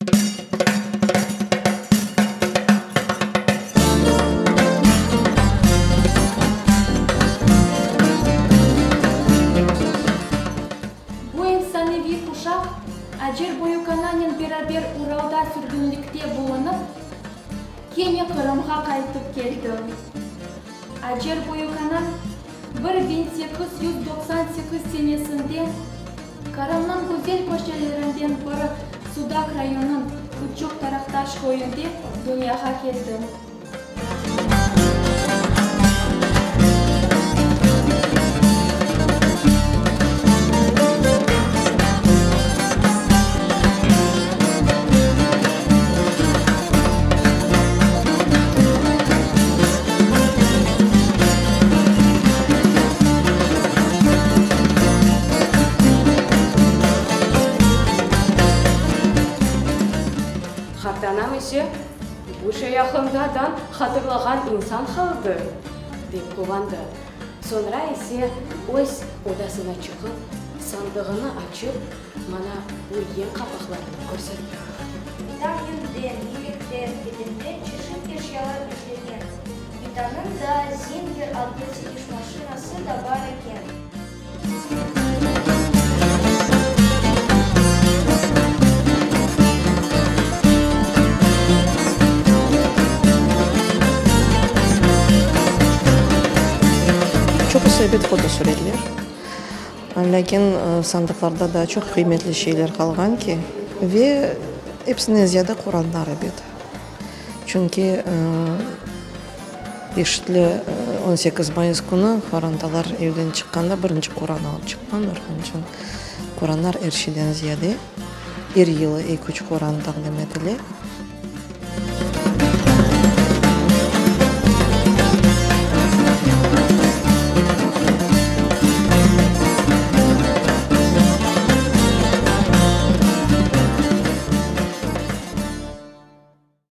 Bu efsaneviy quşaq Acer büyükananen beraber Uralda sürgünlikte bulunıp, kene Qırımğa qaytıp keldi. Acer büyükana 1898 senesinde Qırımnıñ güzel köşelerinden biri Sudaq rayonınıñ Küçük Taraqtaş köyünde dünyağa keldi. Qartanam ise, Bu şey aqqında da hatırlağan insan qaldı, dep quvandı. Soñra ise öz odasına çıqıp, sandığını açıp, maña bu yeñ qapaqlarını körsetti. Bitam yünden, yipekten, ketenden çeşit eşyalar işlegen. Bitamnıñ da Zinger adlı tikiş maşinası da bar eken. Çoqusı, ebet, fotosuretler. Lâkin sandıqlarda daa çoq qıymetli şeyler qalğan ki, ve episinden ziyade Quranlar, ebet. Çünki çeşitli 18 mayıs künü qorantalar evden çıqqanda birinci Quran alıp çıqqanlar. Onıñ içün Quranlar er şeyden ziyade, er yılı eki-üç Quran taqdim etile.